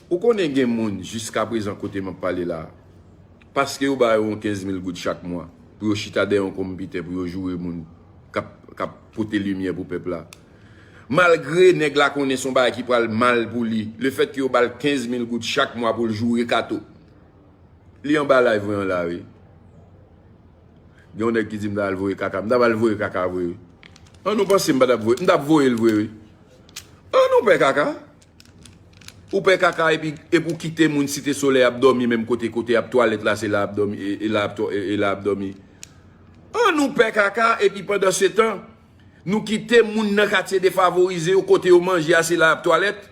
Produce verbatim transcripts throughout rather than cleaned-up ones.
Ou konnen gen moun jiskaprezan kote m ap pale la, paske yo ba yo yon kenz mil goud chak mwa pou yo chita dèyè yon konpitè pou yo joure moun k ap, k ap pote limyè pou pèp la. Malgre nèg la konnen se yon bagay ki pral mal pou li, lefètke yo ba l kenz mil goud chak mwa pou l joure Kato. Li anba live mwen an la, wi. Gen yon nèg ki di m ta al voye kaka. M ta al voye kaka vre, wi. An nou panse m pa t ap voye, m t ap voye l vre, wi. An nou pè kaka. Ou pè kaka epi, epi ou kite moun Site Solèy ap dòmi menm kote, kote ap twalèt la, se la ap dòmi, e, e la ap twa-, e, e la ap dòmi. An nou pè kaka epi pandan se tan, nou kite moun nan katye defavorize yo kote yo manje a, se la ap twalèt.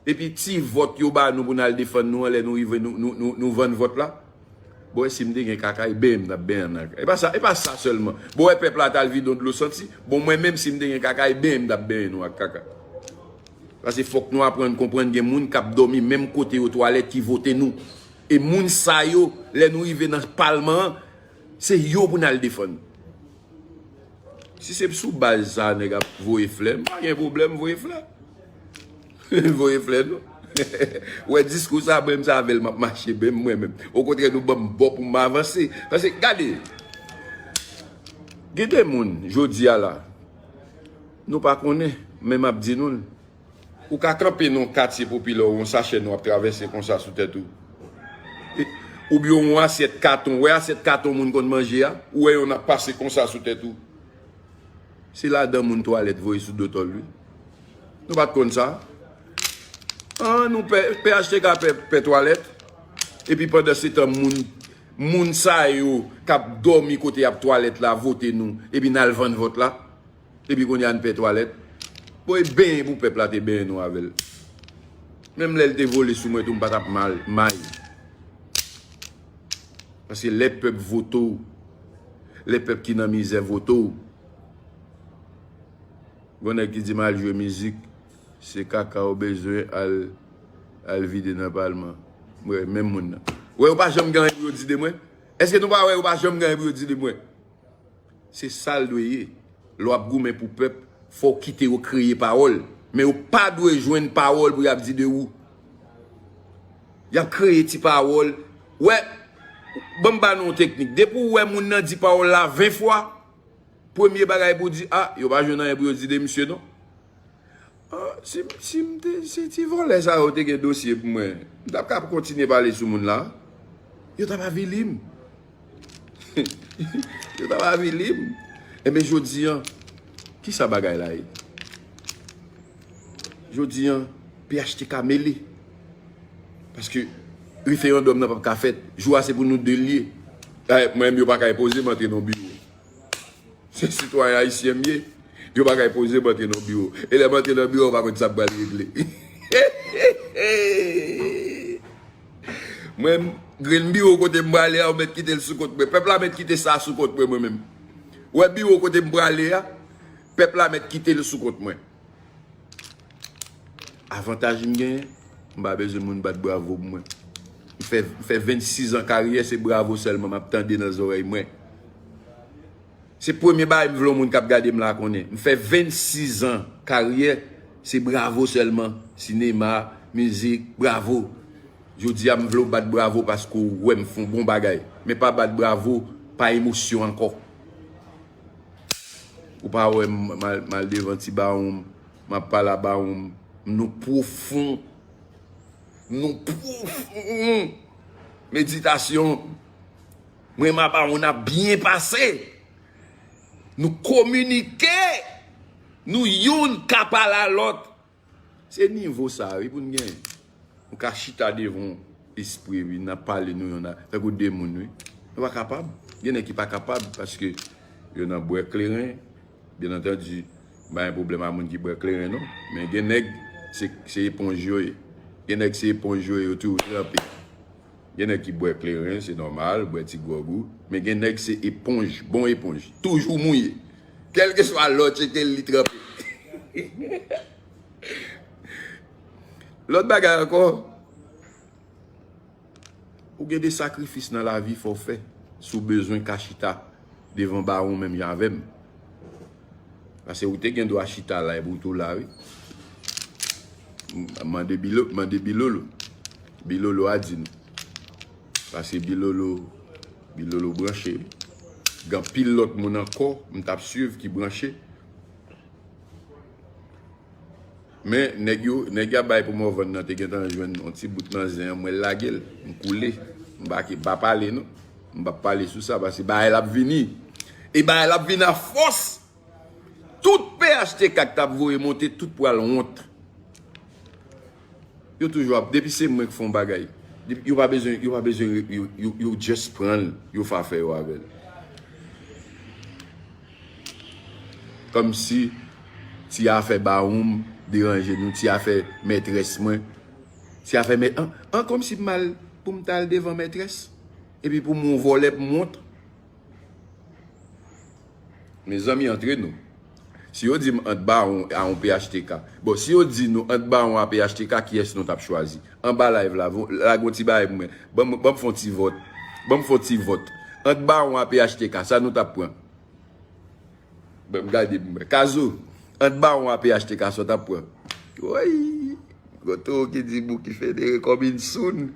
Epi ti vòt yo ba nou pou n al defann nou an, lè nou rive, nou, nou, nou, nou vann vòt la. Bon, si m te gen kaka, e benyen m t ap benyen nan. E pa sa, e pa sa sèlman. Bon, wè pèp la t al vide yon dlo santi. Bon, mwen menm, si m te gen kaka, e benyen m t ap benyen nou ak kaka. Paske fòk nou aprann konprann gen moun k ap dòmi menm kote yo twalèt ki vote nou. E moun sa yo, lè nou rive nan palman an, se yo pou n al defann. Si se sou baz sa nèg ap voye flè, m pa gen pwoblèm voye flè. Voye flè non. Wè diskou sa, menm sa avè l m ap mache menm mwen menm. Okontrè, nou ban m bò pou m avanse. Paske, gade, gen de moun, jodi a la, nou pa konnen, men m ap di nou l. Ou ka kanpe nan yon katye popilè, ou yon sachè nou ap travèse konsa sou tèt ou. E, oubyen yon asyèt katon, wè asyèt katon moun konn manje a, ou wè yon ap pase konsa sou tèt ou. Se ladan moun twalèt voye sou do tòl, wi. Nou pa t konn sa. An, nou pè, P H T K pè, pè twalèt. Epi pandan se tan, moun, moun sa yo k ap dòmi kote y ap twalèt la, vote nou. Epi n al vann vòt la. Epi kounye a n pè twalèt. Bon, e benyen pou pèp la te benyen nou avè l. Menm lè l te vole sou mwen tou, m pa t ap mal, may. Paske lè pèp vote w, lè pèp ki nan mizè vote w, gon nèg ki di m al jwe mizik, se kaka w bezwen al, al vide nan palman. Wè, menm moun nan. Wè, yo pa janm gen anyen pou yo di de mwen? Èske nou pa wè yo pa janm gen anyen pou yo di de mwen? Se sa l dwe ye. Lè w ap goumen pou pèp, fò w kite yo kreye pawòl. Men yo pa dwe jwenn pawòl pou y ap di de ou. Y ap kreye ti pawòl. Wè, ban m ba nou yon teknik. Depi w wè moun nan di pawòl la ven fwa, premye bagay pou w di, a, yo pa jwenn anyen pou yo di de misye non. Ah, si, si m te, si ti vòlè sa yo te gen dosye pou mwen, m t ap ka kontinye pale sou moun la. Yo t ap avili m. Yo t ap avili m. Enben, jodi an, ki sa bagay la ye? Jodi an, P H T K mele. Paske referandòm nan p ap ka fèt. Jou a, se pou nou de l ye. Dayè, mwen menm, yo pa ka enpoze m antre nan biwo. Se sitwayen ayisyen m ye. Yo pa ka enpoze m antre nan biwo. E lè m antre nan biwo, yo pa konn sa m pral regle. Mwen, grenn biwo kote m prale a, yo mèt kite l sou kont mwen. Pèp la mèt kite sa sou kont mwen, mwen menm. Ou wè biwo kote m prale a, pèp la mèt kite l sou kont mwen. Avantaj m genyen, m pa bezwen moun bat bravo pou mwen. M fè, m fè vennsis an karyè, se bravo sèlman m ap tande nan zòrèy mwen. Se premye bagay m vle yon moun k ap gade m la konnen. M fè vennsis an karyè, se bravo sèlman. Sinema, mizik, bravo. Jodi a, m vle w bat bravo paske w wè m fè yon bon bagay. Men pa bat bravo pa emosyon ankò. Ou pa wè m, m al, m al devan ti bawon m, m ap pale a bawon m, nou pwofon, nou pwofon. Meditasyon, mwen m a bawon n ap byen pase. Nou kominike, nou youn ka pale a lòt. Se nivo sa, wi, pou n genyen. Nou ka chita devan yon espri, wi, n ap pale nou yonn a, tankou de moun, wi. Nou pa kapab. Gen nèg ki pa kapab, paske yo nan bwè kleren. Byen antandi, m pa gen pwoblèm a moun ki bwè kleren, non. Men gen nèg, se, se eponj yo ye. Gen nèg, se eponj yo ye, yo toujou tranpe. Gen nèg ki bwè kleren, se nòmal, bwè ti gwòg ou. Men gen nèg, se eponj, bon eponj. Toujou mouye. Kèlkeswa lè w tcheke l, li tranpe. Lòt bagay ankò, ou gen de sakrifis nan lavi fò w fè si w bezwen ka chita devan bawon menm jan avè m. Paske ou te gen dwa chita la epi w tou la, wi. M-, mande Bilo, mande Bilolo. Bilolo a di nou. Paske Bilolo, Bilolo branche. Gen anpil lòt moun ankò m t ap swiv ki branche. Men, nèg yo, nèg y ap bay pou Morvan nan te gentan jwenn yon ti bout nan zen an, mwen lage l, m koule. M pa, pa pale non. M p ap pale sou sa, paske bagay la ap vini. E bagay la ap vini a fòs. Tout P H T K k t ap voye monte, tout pral wont. Yo toujou ap, depi se mwen k fè yon bagay, depi, yo pa bezwen, yo pa bezwen, yo, yo, yo just pran l, yo fè afè yo avè l. Kòmsi ti afè bawon m deranje nou, ti afè mètrès mwen, ti afè mèt, an, an kòmsi m al pou m t al devan mètrès, epi pou m yon vòlè pou m wont. Mezanmi, antre nou. Si yo di m ant bawon a yon P H T K. Bon, si yo di nou ant bawon a P H T K, kiyès nou t ap chwazi? Anba live la, vo-, lage yon ti bagay pou mwen. Ban m, ban m fè yon ti vòt. Ban m fè yon ti vòt. Ant bawon a P H T K, sa nou t ap pran? Ban m gade pou mwen. Kazo, ant bawon a P H T K, sa w t ap pran? Woy! Gon towo ki di Bouki federe coming soon.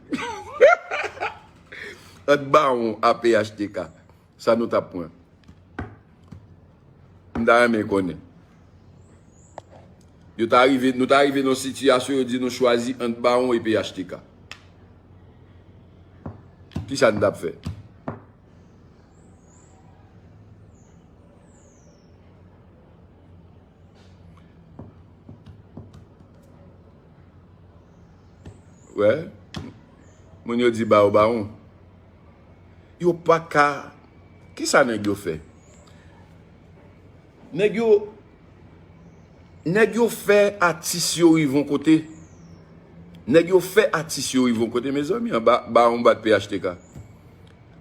Ant bawon a P H T K. Sa nou t ap pran? M ta renmen konnen. Yo ta rive, nou ta rive nan sitiyasyon, yo di nou chwazi ant bawon e P H T K. Kisa n t ap fè? Wè, moun yo di ba yo bawon. Yo pa ka. Kisa nèg yo fè? Nèg yo, nèg yo fè atis yo rive yon kote. Nèg yo fè atis yo rive yon kote, mezanmi, anba, bawon bat P H T K.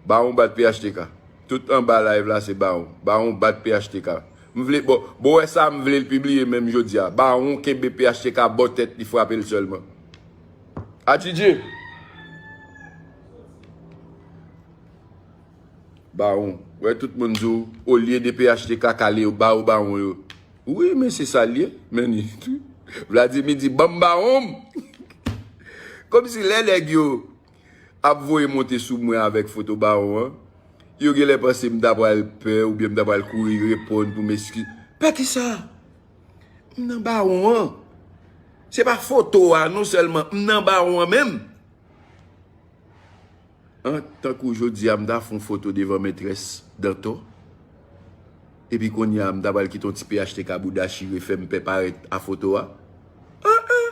Bawon bat P H T K. Tout anba live la se bawon. Bawon bat P H T K. M vle, bon, bon, wè sa, m vle l pibliye menm jodi a. Bawon kenbe P H T K bò tèt li, frape l sèlman. Atidye! Bawon. Wè tout moun di w, olye de P H T K kale yo, ba yo bawon yo. Wi, men se sa l ye. Men ni. Vladimir di, ban m bawon m! Kòmsi lè nèg yo ap voye monte sou mwen avèk foto bawon an, yo genlè panse m ta pral pè oubyen m ta pral kouri reponn pou m eskize. Pè kisa? M nan bawon an. Se pa foto a non sèlman, m nan bawon an menm. An, tankou jodi a, m ta fè yon foto devan mètrès Dantò. Epi kounye a, m ta pral kite yon ti P H T K bouda chire fè m pè parèt a foto a. An, an.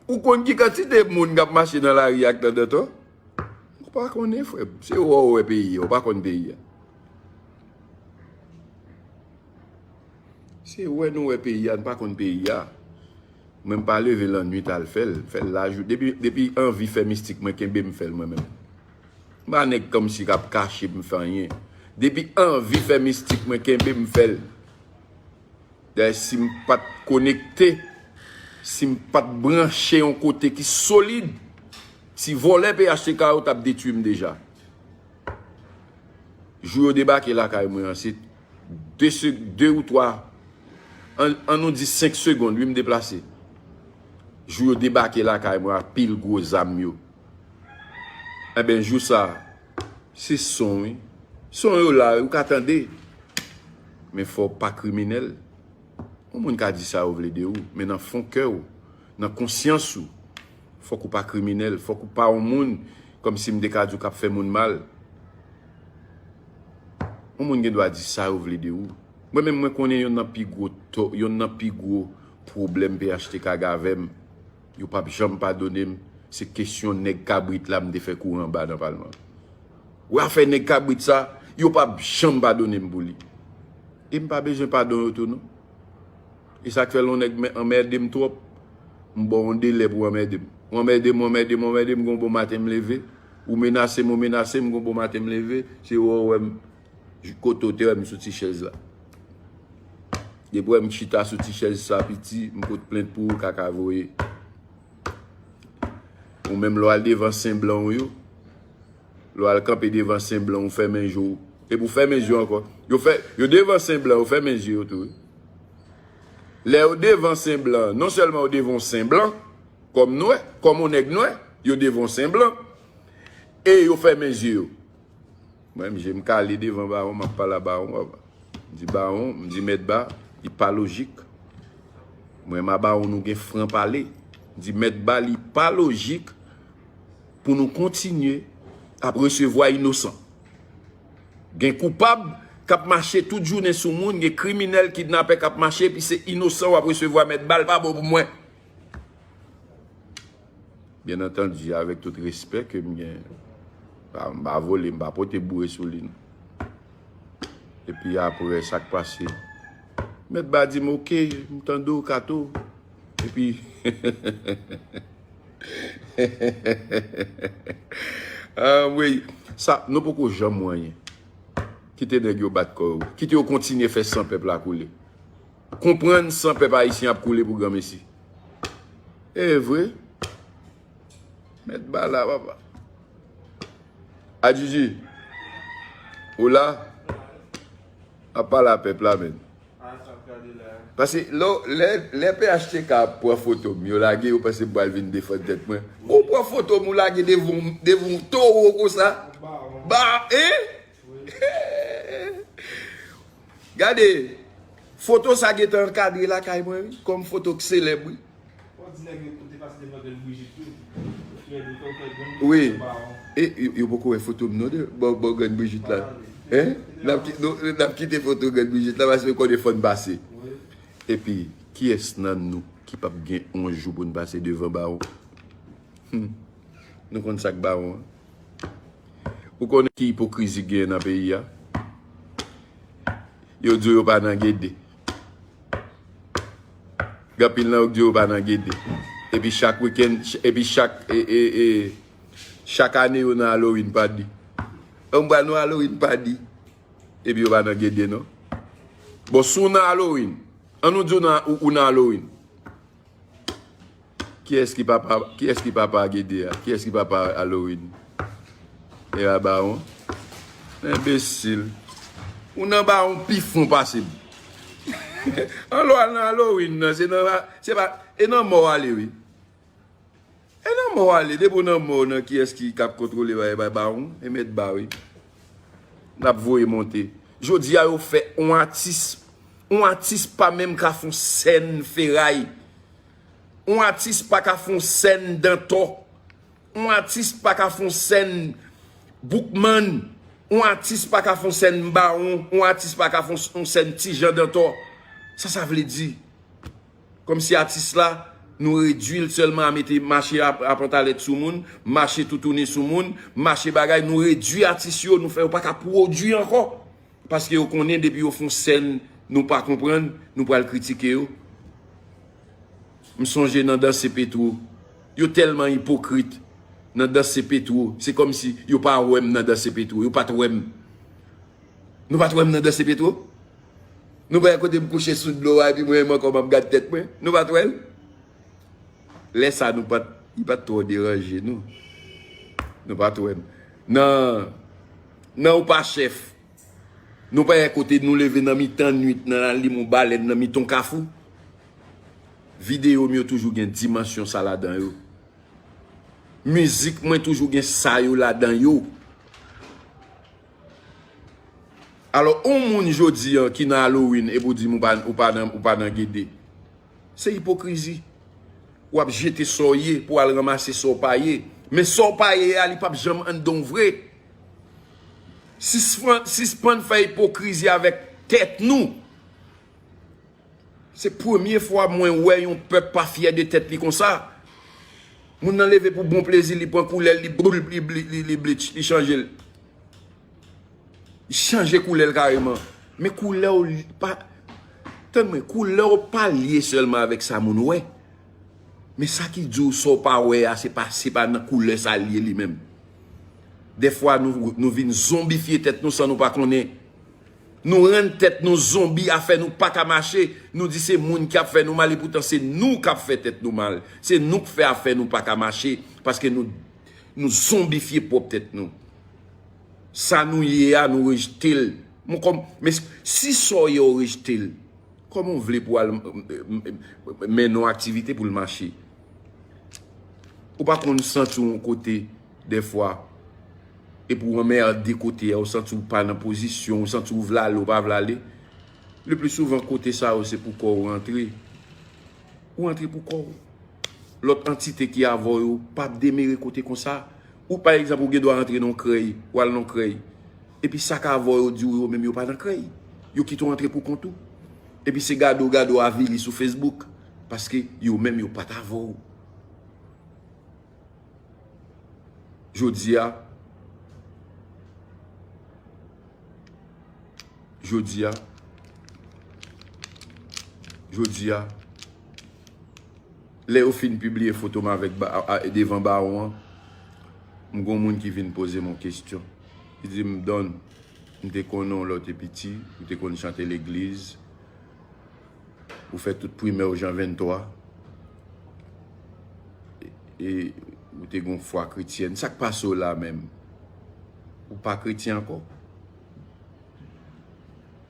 Ou konn ki kantite moun k ap mache nan lari ak nan Dantò? Ou pa konnen, frè m. Se wè w wè peyi a, ou pa konn peyi a. Se wè nou wè peyi a, n pa konn peyi a. Mwen m pa leve lannwit al fè l, m fè l lajou. Depi, depi anvi fè mistik mwen kenbe m fè l mwen menm. M pa nèg kòmsi k ap kache m fè anyen. Depi anvi fè mistik mwen kenbe m fè l. Dayè si m pa t konekte, si m pa t branche yon kote ki solid, ti vòlè P H T K yo t ap detwi m deja. Jou yo debake lakay mwen an, se de se-, de ou twa, an, an nou di senk segonn, wi, m deplase. Jou yo debake lakay mwen ak pil gwo zam yo. Enben, jou sa, se son, wi. Son yo la, wi, ou ka tande. Men fò w pa kriminèl. Yon moun ka di sa yo vle de ou, men nan fon kè w, nan konsyans ou, fòk ou pa kriminèl, fòk ou pa yon moun kòmsi m te ka di w k ap fè moun mal. Yon moun gen dwa di sa yo vle de ou. Mwen menm, mwen konnen yonn nan pi gwo tò, yonn nan pi gwo pwoblèm P H T K gen avè m. Yo p ap janm padone m. Se kesyon nèg kabrit la m te fè kouri anba nan palman. Wè afè nèg kabrit sa, yo p ap janm padone m pou li. E m pa bezwen padon yo tou non. E sa k fè lè yon nèg men-, anmède m twòp, m ba w yon delè pou w anmède m. W anmède m, w anmède m, w anmède m, gon bon maten m leve, ou menase m, ou menase m, gon bon maten m leve, se wè w wè m. Kote w te wè m sou ti chèz la? Depi w wè m chita sou ti chèz sa, piti, m pot plent pou ou, kaka voye. Ou menm lè w al devan sen blan w yo, lè w al kanpe devan sen blan w, ou fèmen je w. Epi w fèmen je w ankò. Yo fè, yo devan sen blan, yo fèmen je yo tou, wi. Lè yo devan sen blan, non sèlman yo devan yon sen blan, kòm nwè, kòm yon nèg nwè, yo devan yon sen blan, e yo fèmen zye yo. Mwen menm, je m kale devan Bawon, m ap pale a Bawon, papa. M di Bawon, m di Mèt Ba, li pa lojik. Mwen menm a Bawon, nou gen fran pale. M di Mèt Ba, li pa lojik pou nou kontinye ap resevwa inosan. Gen koupab k ap mache tout jounen sou moun, gen kriminèl, kidnapè k ap mache, epi se inosan w ap resevwa. Mèt Ba, l pa bon pou mwen. Byen antandi, avèk tout respè ke m gen, pa, m pa vole, m pa pote boure sou li, non. Epi apre, sa k pase? Mèt Ba di m, "Oke, m tande w, Kato." Epi, anmwey, sa, nou poko janm wè anyen. Kite nèg yo bat kò yo. Kite yo kontinye fè san pèp la koule. Konprann san pèp ayisyen ap koule pou granmesi. E vre. Mèt Ba la, papa. Adjidji, ou la? Ap pale a pèp la, menm. Paske lè, lè, lè P H T K ap pran foto m, yo lage, yo panse m pral vin defann tèt mwen. Ou pran foto m, ou lage devan, devan yon towo konsa. Ba, hein? Gade, foto sa gentan ankadre lakay mwen, wi, kòm foto k selèb, wi. Wi. E, yo, yo poko wè foto m non, de, bò, bò grann Brijit la. Hein? N ap ki-, nou, n ap kite foto grann Brijit la, paske nou konnen fò n pase. Epi, kiyès nan nou ki p ap gen yon jou pou n pase devan Bawon? Hmm. Nou konn sa k Bawon an? Ou konnen ki ipokrizi k genyen nan peyi a? Yo di w yo pa nan Gede. Gen anpil nan yo k di yo pa nan Gede. Epi chak wikenn, ch-, epi chak, e, e, e, chak ane yo nan Halloween party. Anba nou Halloween party. Epi yo pa nan Gede, non. Bon, si w nan Halloween, an nou di w nan, ou, ou nan Halloween. Kiyès ki papa, kiyès ki papa Gede a? Kiyès ki papa Halloween? E a Bawon? Enbesil. Ou nan Bawon pi fon pase m. An lè w al nan Halloween nan, se nan, se pa, e nan mò w ale, wi. E nan mò w ale, depi w nan mò, nan kiyès ki k ap kontwole bagay, bay Bawon, e Mèt Ba, wi. N ap voye monte. Jodi a, yo fè yon atis, yon atis pa menm ka fè yon sèn feray. Yon atis pa ka fè yon sèn dantò. Yon atis pa ka fè yon sèn boukmann. Yon atis pa ka fè yon sèn bawon. Yon atis pa ka fè yon, yon sèn ti jan dantò. Sa sa vle di? Kòmsi atis la, nou redui l sèlman a mete mache ap-, apantalèt sou moun, mache toutouni sou moun, mache bagay, nou redui atis yo, nou fè yo pa ka pwodui ankò. Paske yo konnen depi yo fè yon sèn nou pa konprann, nou pral kritike yo. M sonje nan Danse Petwo. Yo tèlman ipokrit nan Danse Petwo. Se kòmsi yo pa wè m nan Danse Petwo. Yo pa t wè m. Nou pa t wè m nan Danse Petwo? Nou pa wè kote m kouche sou dlo a, epi mwen menm ankò m ap gad tèt mwen? Nou pa t wè l? Lè sa nou pa t, li pa t twò deranje nou. Nou pa t wè m. Nan, nan Ou pa chèf, nou pa wè kote nou leve nan mitan nwit, nan lalim yon balèn, nan mitan yon kafou? Videyo m yo toujou gen dimansyon sa ladan yo. Mizik mwen toujou gen sa yo ladan yo. Alò, yon moun jodi a ki nan Halloween, epi w di m ou pa, ou pa nan, ou pa nan Gede. Se ipokrizi. W ap jete sa w ye pou w al ranmase sa w pa ye. Men sa w pa ye a, li p ap janm anndan w vre. Sispann, sispann fè ipokrizi avèk tèt nou. Se premye fwa mwen wè yon pèp pa fyè de tèt li konsa. Moun nan leve pou bon plezi, li pran koulè l, li boul, li, li, li, li bleach, li chanje l. Li chanje koulè l kareman. Men koulè w li pa, tann mwen, koulè w pa lye sèlman avèk sa moun wè. Men sa ki di w sa w pa wè a, se pa, se pa nan koulè sa l ye li menm. Dèfwa nou, nou vin zonbifye tèt nou san nou pa konnen. Nou rann tèt nou zonbi, afè nou pa ka mache. Nou di se moun k ap fè nou mal, epoutan se nou k ap fè tèt nou mal. Se nou k fè afè nou pa ka mache, paske nou, nou zonbifye pwòp tèt nou. Sa nou ye a, nou rejte l. Mwen kòm, men si sa w ye w rejte l, Kòman w vle pou al m- m- m- mennen yon aktivite pou l mache? Ou pa konn santi w yon kote dèfwa, epi w anmède kote a, ou santi w pa nan pozisyon, ou santi w vle ale, ou pa vle ale. Le pli souvan, kote sa yo, se pou kò w rantre. Ou rantre pou kò w. Lòt antite ki avè w yo p ap demere kote konsa. Ou, pa egzanp, ou gen dwa rantre nan yon krèy, ou al nan yon krèy. Epi sa k avè w yo di w yo menm yo pa nan krèy. Yo kite w antre pou kont ou. Epi se gade w, gade w avili sou Facebook. Paske yo menm yo pa t avè w. Jodi a, jodi a, jodi a, lè yo fin pibliye foto m avèk ba- a- a- devan bawon an, m gon moun ki vin poze m yon kesyon. Li di m, Don, m te konnen w lè w te piti, ou te konn chante legliz, ou fè tout primè w Jan venntwa, e, e ou te gon fwa kretyèn. Sa k pase w la menm? Ou pa kretyen ankò?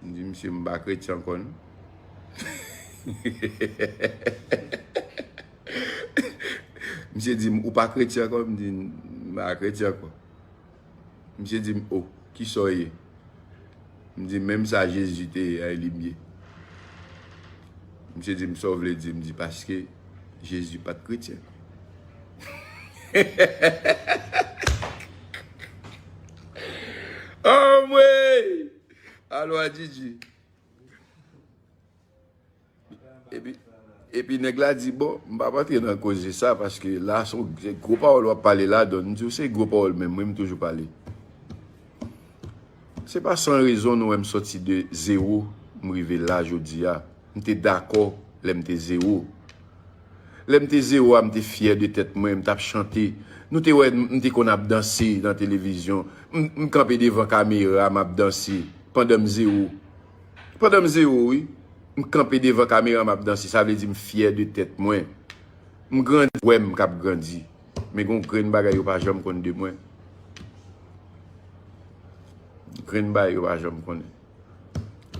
M di, Misye, m pa kretyen ankò, non. Misye di m, Ou pa kretyen ankò? M di, M pa kretyen ankò. Misye di m, O, kisa w ye? M di, Menm sa Jezi te ye a, e li m ye. Misye di m, Sa w vle di? M di, Paske Jezi pa t kretyen. Anmwey! Alo, Adjidji. Epi, epi nèg la di, Bon, m p ap antre nan koze sa, paske la, se yon gwo pawòl w ap pale la, Don. M di w, Se gwo pawòl menm, wi, m toujou pale. Se pa san rezon nou wè m sòti de zewo, m rive la jodi a. M te dakò lè m te zewo. Lè m te zewo a, m te fyè de tèt mwen, m t ap chante. Nou te wè m, m te konn ap danse nan televizyon. M, m kanpe devan kamera, m ap danse pandan m zewo. Pandan m zewo, wi. M kanpe devan kamera, m ap danse. Sa vle di m fyè de tèt mwen. M grandi, wè m k ap grandi. Men gon grenn bagay yo pa janm konn de mwen. Grenn bagay yo pa janm konnen.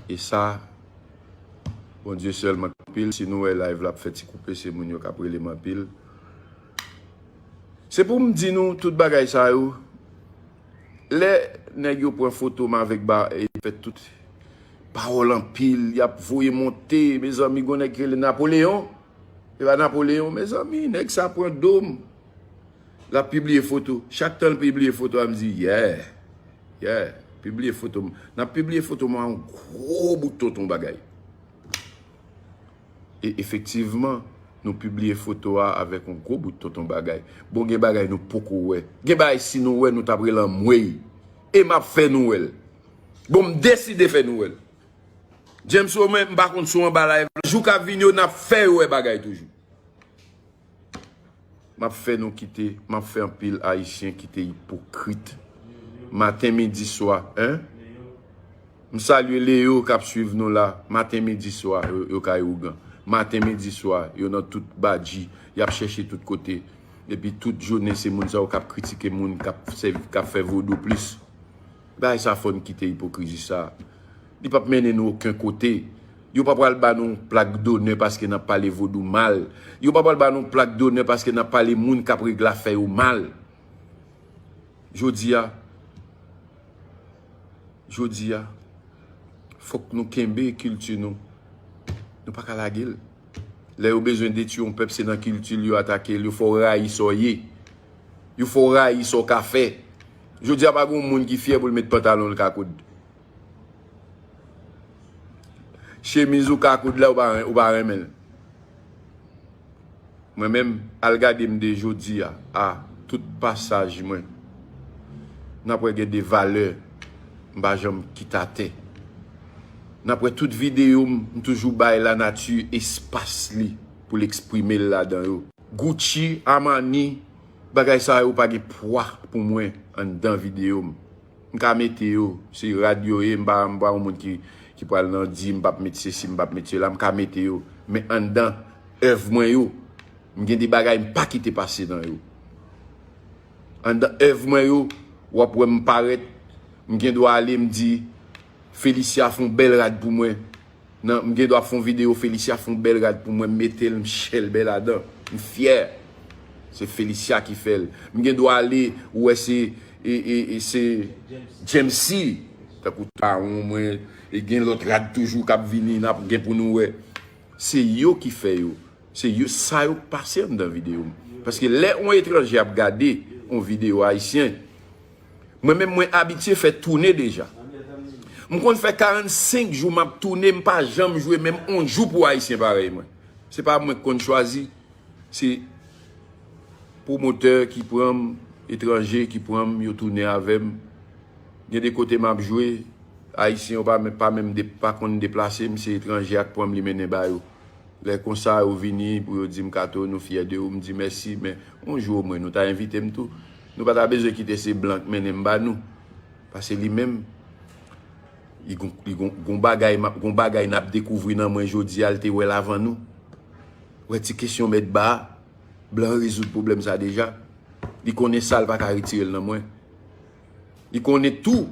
E sa, Bondye sèlman k anpil. Si nou wè live la ap fè ti koupe, se moun yo k ap rele m anpil. Se pou m di nou tout bagay sa yo. Lè nèg yo pran foto m avèk ba, e fè tout pawòl anpil, y ap voye monte, mezanmi, gon nèg ki rele Napoleyon. E pa Napoleyon, mezanmi, nèg sa pran do m. L ap pibliye foto. Chak tan l pibliye foto a, m di, Yeah, yeah, pibliye foto m. N ap pibliye foto m a yon gwo bout tonton bagay. E efektivman, nou pibliye foto a avèk yon gwo bout tonton bagay. Bon, gen bagay nou poko wè. Gen bagay si nou wè, nou t ap rele anmwey. E m ap fè nou wè l. Bon, m deside fè nou wè l. James Romain, m pa konn si w anba live la. Jou k ap vini yo, n ap fè yo wè bagay toujou. M ap fè nou kite, m ap fè anpil Ayisyen kite ipokrit. Maten, midi, swa, en? M salye Leo k ap swiv nou la. Maten, midi, swa, yo, yo kay ougan. Maten, midi, swa, yo nan tout badji. Y ap chèche tout kote. Epi tout jounen, se moun sa yo k ap kritike moun, k ap sèvi, k ap fè vodou plis. Bagay sa, fò n kite ipokrizi sa. Li p ap mennen nou okenn kote. Yo pa pral ba nou plak donè paske n ap pale vodou mal. Yo pa pral ba nou plak donè paske n ap pale moun k ap regle afè yo mal. Jodi a, jodi a, fòk nou kenbe kilti nou. Nou pa ka lage l. Lè yo bezwen detwi yon pèp, se nan kilti l yo atake l. Yo fè w rayi sa w ye. Yo fè w rayi sa w ka fè. Jodi a, pa gen yon moun ki fyè pou l met pantalon l ka koud. Chemiz ou ka koud la, ou pa, ou pa renmen l. Mwen menm, al gade m de jodi a, a tout pasaj mwen. N ap wè gen de valè m pa janm kite atè. N ap wè tout videyo m, m toujou bay lanati espas li pou l eksprime l ladan yo. Gucci, Armani, bagay sa yo pa gen pwa pou mwen anndan videyo m. M ka mete yo, se rad yo ye, m pa, m pa yon moun ki, ki pral nan di m p ap met sesi, m p ap met sela, m ka mete yo. Men anndan èv mwen yo, m gen de bagay m pa kite pase nan yo. Anndan èv mwen yo, w ap wè m parèt, m gen dwa ale, m di, Felicia fè yon bèl rad pou mwen. Nan, m gen dwa fè yon videyo, Felicia fè yon bèl rad pou mwen, m mete l, m chèlbè ladan. M fyè. Se Felicia ki fè l. M gen dwa ale, ou wè se, e, e, e, se James C. Tankou tawon mwen, e gen lòt rad toujou k ap vini, n ap gen pou nou wè. Se yo ki fè yo. Se yo, sa yo k pase anndan videyo m. Paske lè yon etranje ap gade yon videyo ayisyen, mwen menm mwen abitye fè toune deja. M konn fè karannsenk jou m ap toune, m pa janm jwe menm yon jou pou ayisyen parèy mwen. Se pa mwen k konn chwazi, se pwomotè ki pran m, etranje ki pran m, yo tounen avè m. Gen de kote m ap jwe, ayisyen yo pa, pa menm de, pa konn deplase m, se etranje a k pran m, li mennen ba yo. Lè konsa yo vini pou yo di m, "Kato, nou fyè de ou," m di, "Mèsi, men yon jou omwen nou ta envite m tou." Nou pa ta bezwen kite se blan k mennen m ba nou. Paske li menm, li gon, li gon, gon bagay, m ap, gon bagay n ap dekouvri nan mwen jodi a, l te wè l avan nou. Wè ti kesyon mèt ba a, blan rezoud pwoblèm sa deja. Li konnen sa, l pa ka retire l nan mwen. Li konnen tou,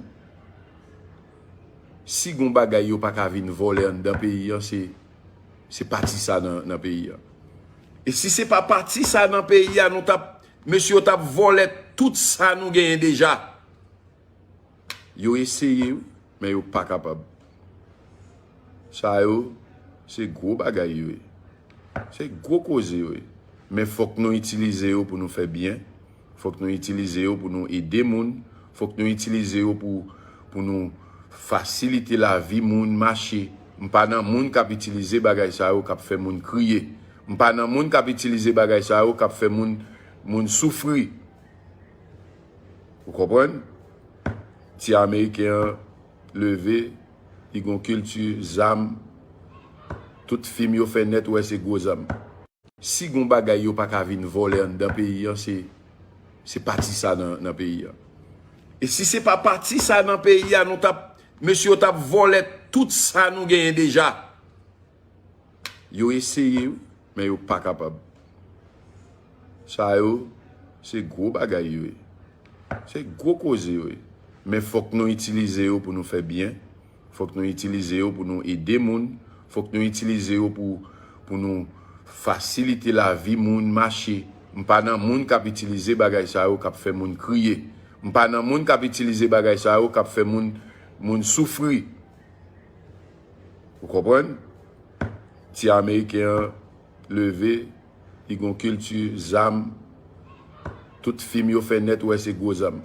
si gon bagay yo pa ka vin vòlè anndan peyi an, se, se pati sa nan, nan peyi an. E si se pa pati sa nan peyi a, nou t ap, mesye yo t ap vòlè tout sa nou genyen deja. Yo eseye, wi, men yo pa kapab. Sa yo, se gwo bagay yo ye. Se gwo koze yo ye. Men fòk nou itilize yo pou nou fè byen. Fòk nou itilize yo pou nou ede moun. Fòk nou itilize yo pou, pou nou fasilite lavi moun mache. M pa nan moun k ap itilize bagay sa yo k ap fè moun kriye. M pa nan moun k ap itilize bagay sa yo k ap fè moun, moun soufri. Ou konprann? Ti Ameriken an leve, li gon kilti, zam. Tout fim yo fè nèt, ou wè se gwo zam. Si gon bagay yo pa ka vin vòlè anndan peyi an, se, se pati sa nan, nan peyi an. E si se pa pati sa nan peyi a, nou t ap, mesye yo t ap vòlè tout sa nou genyen deja. Yo eseye, wi, men yo pa kapab. Sa yo, se gwo bagay yo ye. Se gwo koze yo ye. Men fòk nou itilize yo pou nou fè byen. Fòk nou itilize yo pou nou ede moun. Fòk nou itilize yo pou, pou nou fasilite lavi moun mache. M pa nan moun k ap itilize bagay sa yo k ap fè moun kriye. M pa nan moun k ap itilize bagay sa yo k ap fè moun, moun soufri. Ou konprann? Ti Ameriken an leve, li gon kilti, zam. Tout fim yo fè nèt, ou wè se gwo zam.